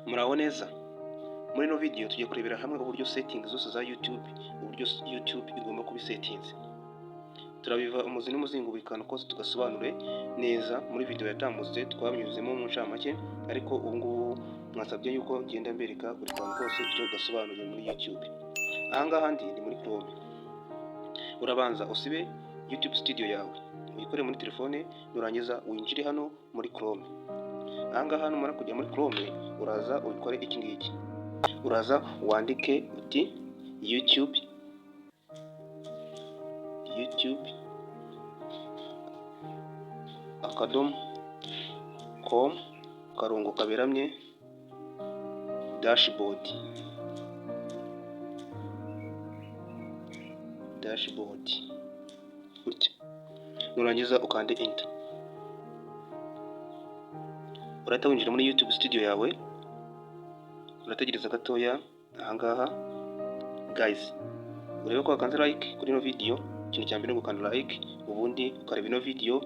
Muraho neza. Muri ino video tugiye kurebera hamwe uburyo setting zose za YouTube, uburyo YouTube igomba kuba isetinze. Turabiva umuzi n'umuzingo, buri kantu kose tugasobanure neza. Muri video yatambutse twabinyuzemo mu ncamake, ariko ubu ngubu mwasabye yuko ngenda mbereka buri kantu kose icyo gasobanuye muri YouTube. Aha ngaha ndi muri Chrome. Urabanza usibe YouTube Studio yawe, uyikore muri telefone, nurangiza winjire hano muri Chrome. Aha ngaha numara kujya muri Chrome, uraza ubikore iki ngiki. Uraza wandike uti youtube.com/dashboard, dashboard gutya. Nurangiza ukande Enter, urahita winjira muri YouTube Studio yawe. Urategereza gatoya. Ahangaha guys, urebe ko wakanze like kuri ino video. Ikintu cya mbere ni gukanda like, ubundi ukareba ino video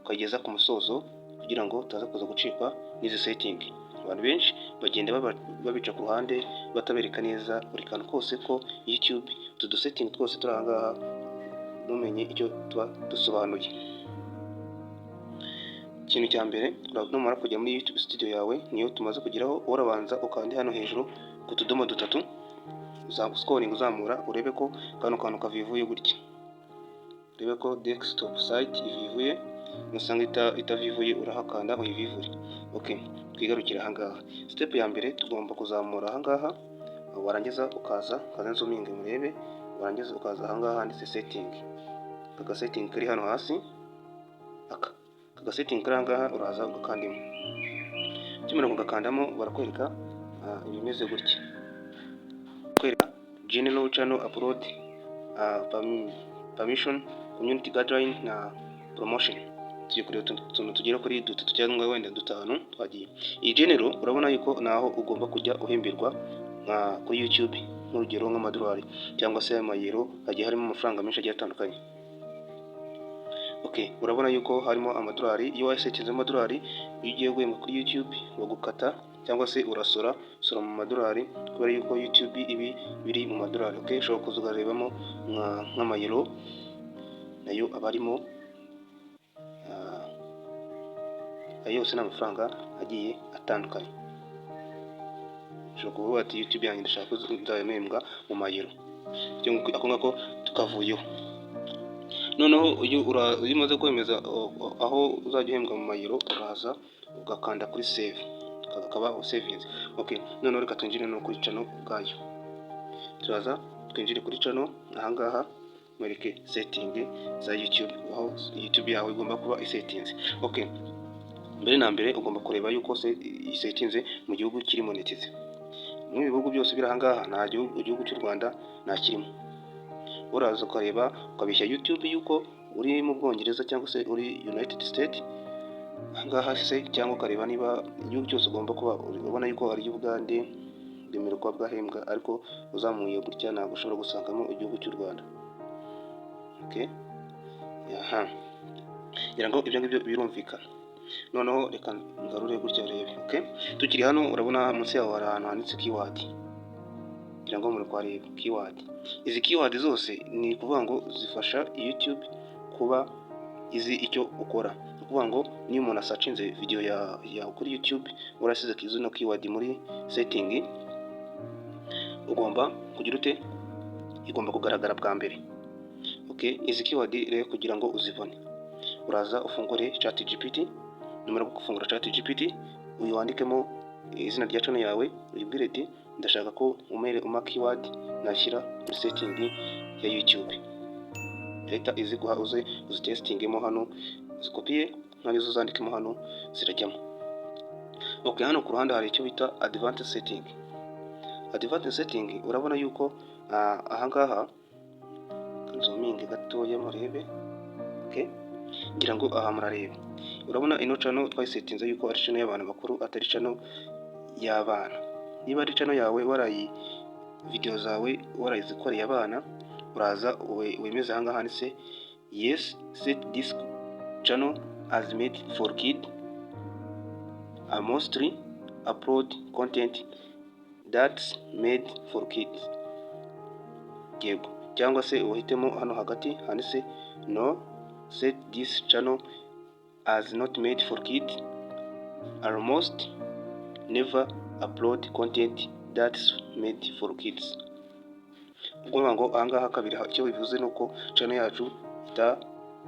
ukayigeza ku musozo, kugira ngo utaza kuza gucikwa n'izi setting. Abantu benshi bagenda babica ku ruhande, batabereka neza buri kantu kose ko YouTube, utu dusetting twose turi ahangaha, ntumenye icyo tuba dusobanuye. Ikintu cya mbere, numara kujya muri YouTube Studio yawe, niyo tumaze kugeraho, urabanza ukande hano hejuru ku tudomo dutatu, scrolling uzamura, urebe ko kano kantu kavivuye gutya, urebe ko desktop site ivivuye. Nusanga itavivuye, urahakanda uyivivure. Okay, twigarukire ahangaha. Step ya mbere, tugomba kuzamura ahangaha, warangiza ukaza ukaza nzoominge murebe, warangiza ukaza ahangaha handitse setting. Aka setting kari hano hasi, aka setting kari ahangaha, uraza ugakandimo. Ukimara kugakandamo, barakwereka ibimeze gutya, kwereka general, channel, upload permission, community guideline na promotion. Tugiye kureba utuntu tugera kuri dutatu cyangwa wenda dutanu. Twagiye. Iyi general, urabona yuko naho ugomba kujya uhemberwa nka kuri YouTube, nk'urugero nk'amadolari cyangwa se amayero, hagiye harimo amafaranga menshi agiye atandukanye. Okay, urabona yuko harimo amadolari. Iyo wasetinze amadolari, iyo ugiye guhembwa kuri YouTube bagukata cyangwa se urasora sora mu madolari, kubera yuko YouTube ibi biri mu madolari. Okay, ushobora kuza ukarebamo nk'amayero, nayo aba arimo. Ayo yose ni amafaranga agiye atandukanye. Ushobora kuvuga ati: "YouTube yanjye ndashaka ko nzajya mpembwa mu mayero." Ako ngako tukavuyeho. Noneho iyo umaze kwemeza aho uzajya uhembwa mu mayero, uraza ugakanda kuri save, kakaba usevinze. Okay, noneho reka twinjire no kuri channel ubwayo. Turaza twinjire kuri channel ahangaha, mwereke setting za YouTube, aho YouTube yawe igomba kuba isetinze. Okay, mbere na mbere ugomba kureba yuko isetinze mu gihugu kiri monetize. Muri ibi bihugu byose biri ahangaha, nta gihugu, igihugu cy'u Rwanda nta kirimo. Uraza ukareba, ukabeshya YouTube yuko uri mu Bwongereza cyangwa se uri United States ahangaha se, cyangwa ukareba niba igihugu cyose ugomba kuba ubona yuko ari Ugande, bwemerewe kuba bwahembwa, ariko uzamuye gutya ntabwo ushobora gusangamo igihugu cy'u Rwanda. Okay, aha ngira ngo ibyo ngibyo birumvikana. Noneho reka ngarure gutya urebe. Okay, tukiri hano, urabona munsi yaho hari ahantu handitse keyword. Ngira ngo muri kuhareba keyword. Izi keyword zose ni ukuvuga ngo zifasha YouTube kuba izi icyo ukora. Ni ukuvuga ngo niyo umuntu asearchinze video yawe kuri YouTube, warasize zino keyword muri setting, ugomba kugira ute? Igomba kugaragara bwa mbere. Okay, izi keyword rero, kugira ngo uzibone, uraza ufungure ChatGPT. Numara gufungura ChatGPT, uyu wandikemo izina rya channel yawe, uyibwire ati: "Ndashaka ko umere uma keyword nashyira muri setting ya YouTube." Leta iziguha, uze uzitestingemo hano, uzikopiye nkangiza uzandikemo hano, zirajyamo. Okay, hano ku ruhande hari icyo bita advanced setting. Advanced setting, urabona yuko ahangaha, nzoominge gatoya murebe. Okay, ngira ngo aha murareba. Urabona ino channel twayisetinze yuko ari channel y'abantu bakuru, atari channel y'abana. Niba ari channel yawe, warayi video zawe warayizikoreye abana, uraza wemeze ahangaha handitse "Yes, set this channel as made for kid mostly". upload content that's made for kids." Yego, cyangwa se uhitemo hano hagati handitse "No, set this channel as not made for kids. Almost never upload content that's made for kids." Ukuvuga ngo ahangaha kabiri, icyo bivuze ni uko channel yacu ita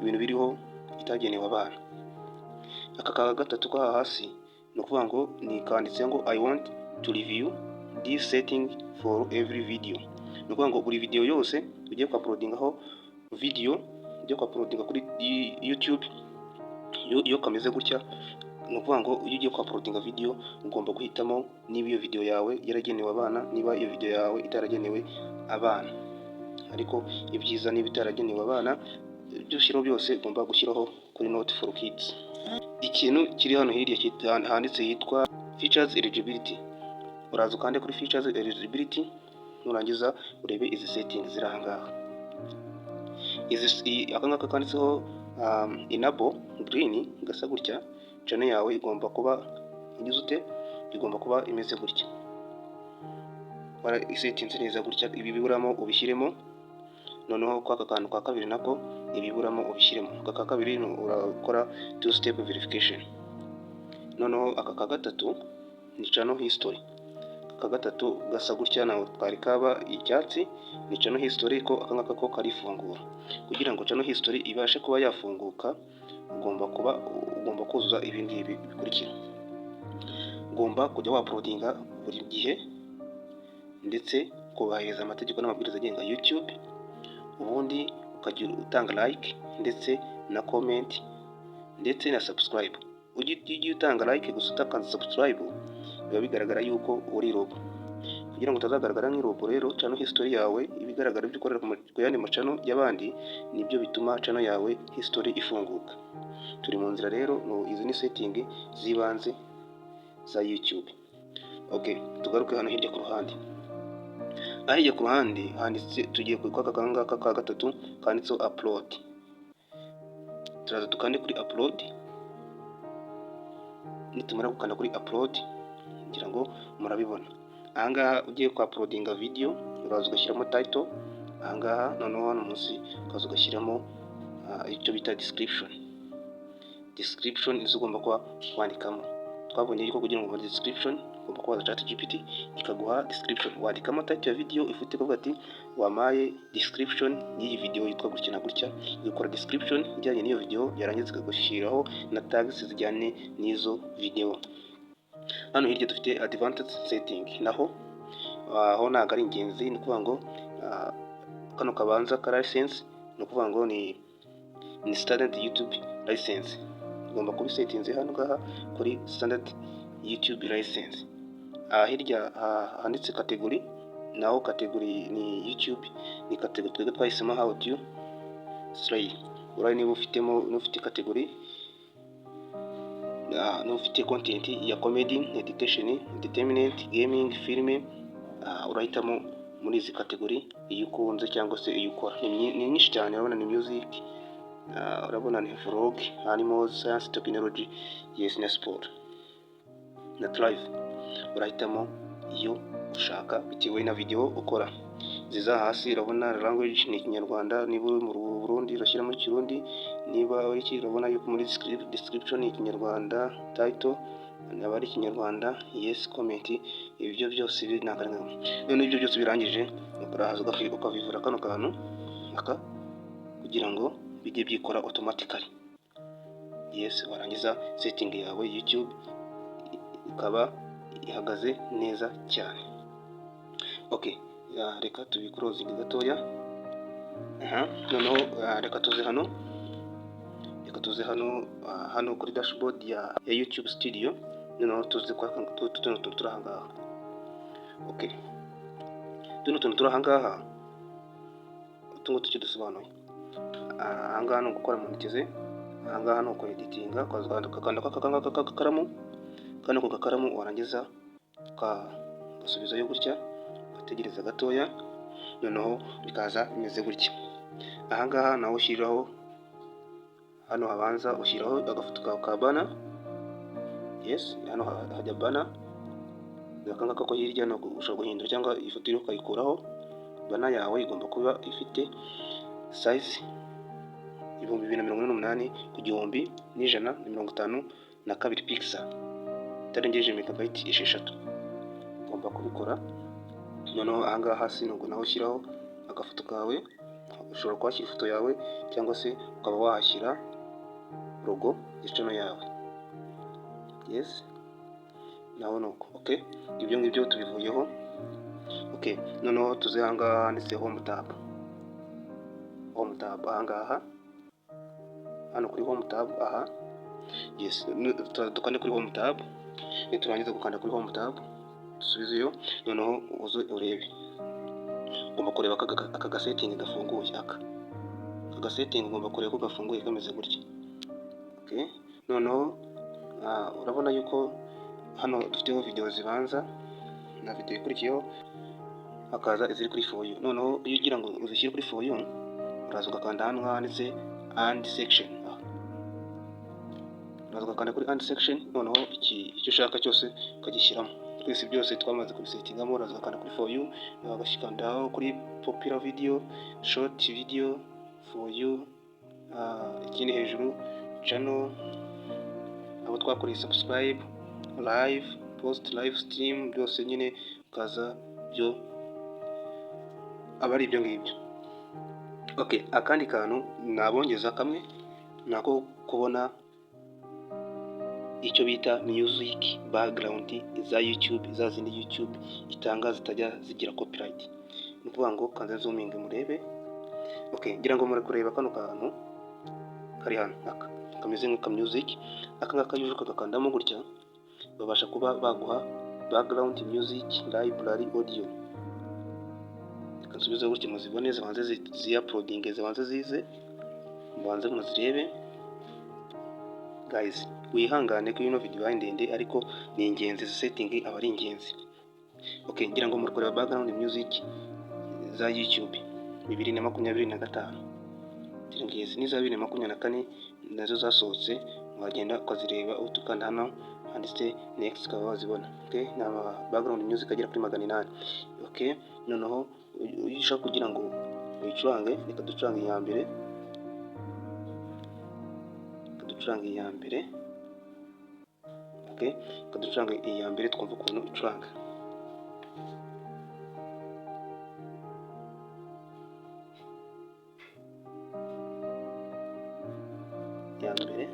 ibintu biriho itagenewe abana. Aka ka gatatu ko hasi ni ukuvuga ngo ni kanditse ngo "I want to review this setting for every video." Ni ukuvuga ngo buri video yose ugiye kuuploadingaho, video ugiye kuuploadinga kuri YouTube, iyo kameze gutya, ni ukuvuga ngo iyo ugiye kuuploadinga video ugomba guhitamo niba iyo video yawe yaragenewe abana, niba iyo video yawe itaragenewe abana. Ariko ibyiza, niba itaragenewe abana, ibyo ushyiraho byose ugomba gushyiraho kuri not for kids. Ikintu kiri hano hirya handitse hitwa features eligibility, uraza ukande kuri features eligibility, nurangiza urebe izi settings ziri aha ngaha. Izi, aka ngaka kanditseho enable green gasa gutya, channel yawe igomba kuba igize ute? Igomba kuba imeze gutya, isetinze neza gutya. Ibi biburamo ubishyiremo. Noneho kwa aka kantu ka kabiri nako ibiburamo ubishyiremo. Aka ka kabiri urakora two step verification. Noneho aka ka gatatu ni channel history. Aka gatatu gasa gutya, nawe twari kaba icyatsi, ni channel history. Ko aka ngaka ko karifungura. Kugira ngo channel history ibashe kuba yafunguka, ugomba kuzuza ibi ngibi bikurikira: ugomba kujya wauploadinga buri gihe, ndetse kubahiriza amategeko n'amabwiriza agenga YouTube, ubundi ukajya utanga like ndetse na comment ndetse na subscribe. Ujye utanga like gusa utakanze subscribe, biba bigaragara yuko uri robot. Kugira ngo utazagaragara nk'irobot rero, channel history yawe ibigaragara ibyo ukorera ku yandi machannel y'abandi, nibyo bituma channel yawe history ifunguka. Turi mu nzira rero. Izi ni setting z'ibanze za YouTube. Okay, tugaruke hano hirya ku ruhande. Aho hirya ku ruhande handitse, tugiye ku aka ngaka ka gatatu kanditseho upload. Turaza dukande kuri upload. Nitumara gukanda kuri upload, ngira ngo murabibona ahangaha, ugiye kwa uploadinga video uraza ugashyiramo title ahangaha. Noneho hano munsi ukaza ugashyiramo icyo bita description. Description izo ugomba kuba wandikamo, twabonye yuko kugira ngo ubone description ugomba kubaza ChatGPT ikaguha description. Wandikamo title ya video ifite, kuvuga ati "Wampaye description y'iyi video yitwa gutya na gutya." Igakora description ijyanye n'iyo video, yarangiza ikagushyiraho na tags zijyanye n'izo video. Hano hirya dufite advanced setting, naho aho ntabwo ari ingenzi. Ni ukuvuga ngo kano kabanza ka license, ni ukuvuga ngo ni standard YouTube license, ugomba kuba isetinze hano ngaha kuri standard YouTube license. Aha hirya handitse category, naho category ni YouTube, ni category twebwe twahisemo how to slay. Urabona niba ufitemo, niba ufite category, niba ufite content ya comedy, education, entertainment, gaming, film, urahitamo muri izi category iyo ukunze cyangwa se iyo ukora. Ni nyinshi cyane. Urabona ni music, urabona ni vlog, animals, science, technology, yes, na sport na travel. Urahitamo iyo ushaka bitewe na video ukora. Ziza hasi, urabona language ni Ikinyarwanda. Niba uri mu Burundi urashyiramo Ikirundi, niba uri iki. Urabona yuko muri description ni Ikinyarwanda, title aba ari Ikinyarwanda, yes, comment, ibyo byose ni akarengane. Noneho ibyo byose birangije, urahaza ukavivura kano kantu aka kugira ngo bijye byikora automatically. Yes, warangiza setting yawe YouTube ikaba ihagaze neza cyane. Okay, reka tubiclosinge gatoya. Aha noneho reka tuze hano, hano kuri dashboard ya YouTube Studio. Noneho tuze kwa tuno tuntu turi aha ngaha. Okay, tuno tuntu turi aha ngaha, utu ngutu icyo dusobanuye aha ngaha ni ugukora monetize. Aha ngaha ni ukweditinga, ukakanda aka ngaka k'agakaramu kano, ku gakaramu, warangiza ugasubizayo gutya, ugategereza gatoya, noneho bikaza bimeze gutya. Aha ngaha nawe ushyiraho, hano habanza ushyiraho agafoto kawe ka banner. Yes, hano hajya banner. Aka ngaka ko hirya ushobora guhindura cyangwa ifoto iriho ukayikuraho. Banner yawe igomba kuba ifite size 2048 ku 1152 pixel, itarengeje megabyte 6. Ugomba kubikora. Noneho ahangaha hasi nubwo naho ushyiraho agafoto kawe, ushobora kuhashyira ifoto yawe cyangwa se ukaba wahashyira logo ya channel yawe. Yes, naho nuko. Okay, ibyo ngibyo tubivuyeho. Okay, noneho tuze ahangaha handitse home tab. Home tab ahangaha, hano kuri home tab aha. Yes, dukande kuri home tab. Niturangiza gukanda kuri home tab, dusubizeyo. Noneho uze urebe, ugomba kureba aka gasetting gafunguye. Aka gasetting ugomba kureba ko gafunguye, kameze gutya. Okay, noneho urabona yuko hano dufiteho video zibanza na video ikurikiyeho, hakaza iziri kuri for you. Noneho iyo ugira ngo uzishyire kuri for you, uraza ugakanda hano handitse add section. Uraza ugakanda kuri add section, noneho icyo ushaka cyose ukagishyiramo. Twese byose twamaze kubisettingamo. Uraza ugakanda kuri for you, ugakandaho kuri popular video, short video, for you, ikindi hejuru channel, abo twakoreye subscribe, live post, live stream, byose nyine ukaza byo aba ari ibyo ngibyo. Okay, akandi kantu nabongeza kamwe nako kubona icyo bita music background za YouTube, za zindi YouTube itanga zitajya zigira copyright. Ni ukuvuga ngo kanze zoominge murebe. Okay, ngira ngo muri kureba kano kantu kari hano, aka kameze nk'aka music. Aka ngaka iyo uje ukagakandamo gutya, babasha kuba baguha background music library audio. Reka nsubize gutya muzibone, zibanze ziuploadinge, zibanze zize, mubanze muzirebe. Guys, wihangane ko ino video ari ndende, ariko ni ingenzi, izi setting aba ari ingenzi. Okay, ngira ngo muri kureba background music za YouTube 2025 ngizi, n'iza 2024 nazo zasohotse, wagenda ukazireba utukanda hano handitse next ukaba wazibona. Okay, ni ama background music agera kuri 800. Okay, noneho iyo ushaka kugira ngo uyicurange, reka ducurange iya mbere, reka ducurange iya mbere. Okay, reka ducurange iya mbere twumve ukuntu icuranga. Iya mbere.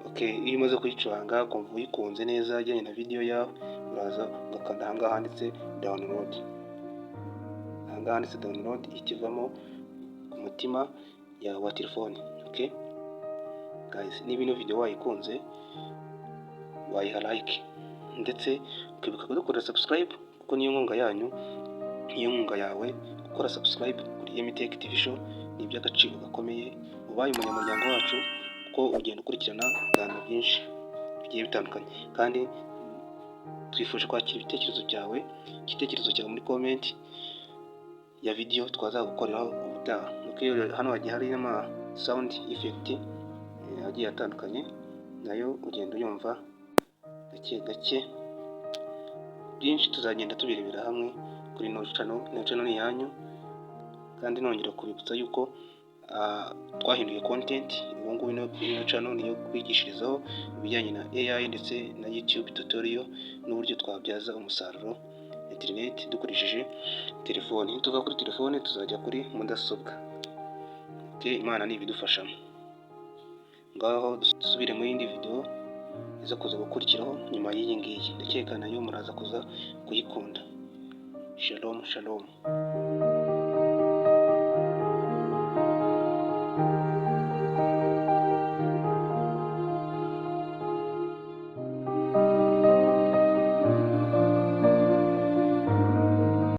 Okay, iyo umaze kuyicuranga ukumva uyikunze neza ijyanye na video yawe, uraza ugakanda ahangaha handitse download. Ahangaha handitse download ikivamo ku mutima yawe wa telefone. Okay guys, niba ino video wayikunze, wayiha like ndetse ukibuka kudukorera subscribe, kuko niyo nkunga yanyu, niyo nkunga yawe. Gukora subscribe kuri Emitech TV Show ni iby'agaciro gakomeye, ubaye umunyamuryango wacu, kuko ugenda ukurikirana ibiganiro byinshi bigiye bitandukanye. Kandi twifuje kwakira ibitekerezo byawe, igitekerezo cyawe muri comment ya video twazagukoreraho ubutaha. Okay, hano hagiye hari n'ama sound effect agiye atandukanye, nayo ugenda uyumva gake gake. Byinshi tuzagenda tubirebera hamwe kuri ino channel. Ino channel ni iyanyu. Kandi nongera kubibutsa yuko twahinduye content. Ubu ngubu ino channel niyo kwigishirizaho ibijyanye na AI ndetse na YouTube tutorial n'uburyo twabyaza umusaruro internet dukoresheje telefone. Nituva kuri telefone tuzajya kuri mudasobwa. Okay, Imana ni ibidufashamo. Ngaho dusubire mu yindi video iza kuza gukurikiraho nyuma y'iyi ngiyi, ndakeka nayo muraza kuza kuyikunda. Shalom shalom.